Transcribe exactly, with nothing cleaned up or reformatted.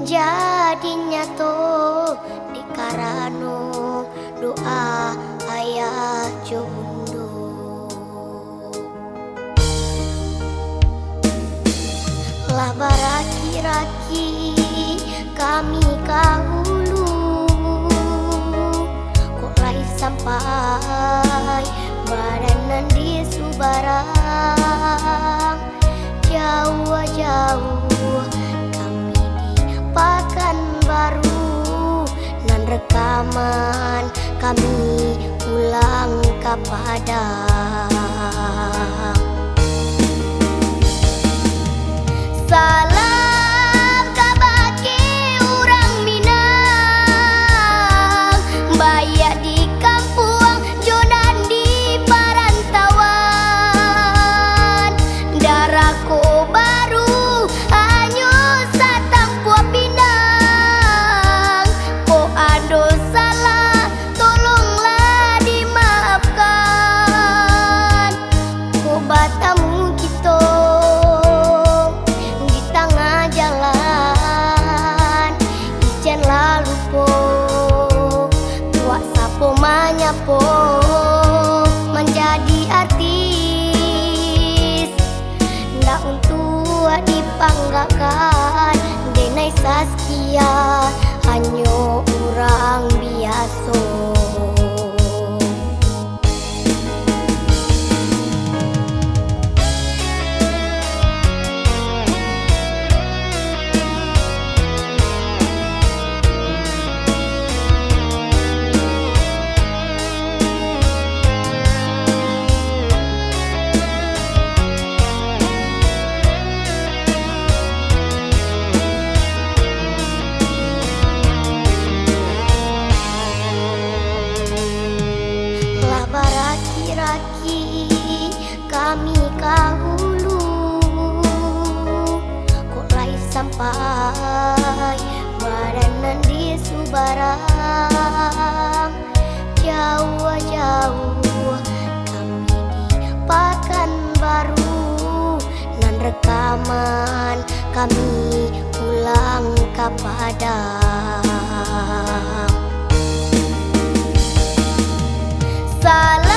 Jadi nyato dek karano doa ayah jo bundo. Lah baraki-raki kami ka hulu, kok lai sampai badan nan di Subarang. Jauah-jauah kami di Pakanbaru, nan rekaman kami pulang ka Padang. Salam kabake urang Minang, baiak di kampuang jo nan di parantauan. Darah ko baru, hanyo satampuah pinang. Kok ado salah, tolonglah dimaafkan. Kok batamu kito di tangah jalan, ijen lah lupo, tuak sapo manyapo, manjadi artis. Ndak untuak dipanggakkan, denai Saskia hanyo urang biaso. Lah baraki-raki kami ka hulu, kok lai sampai badan nan di Subarang. Jauah-jauah kami di Pakanbaru, nan rekaman kami pulang ka Padang. Salam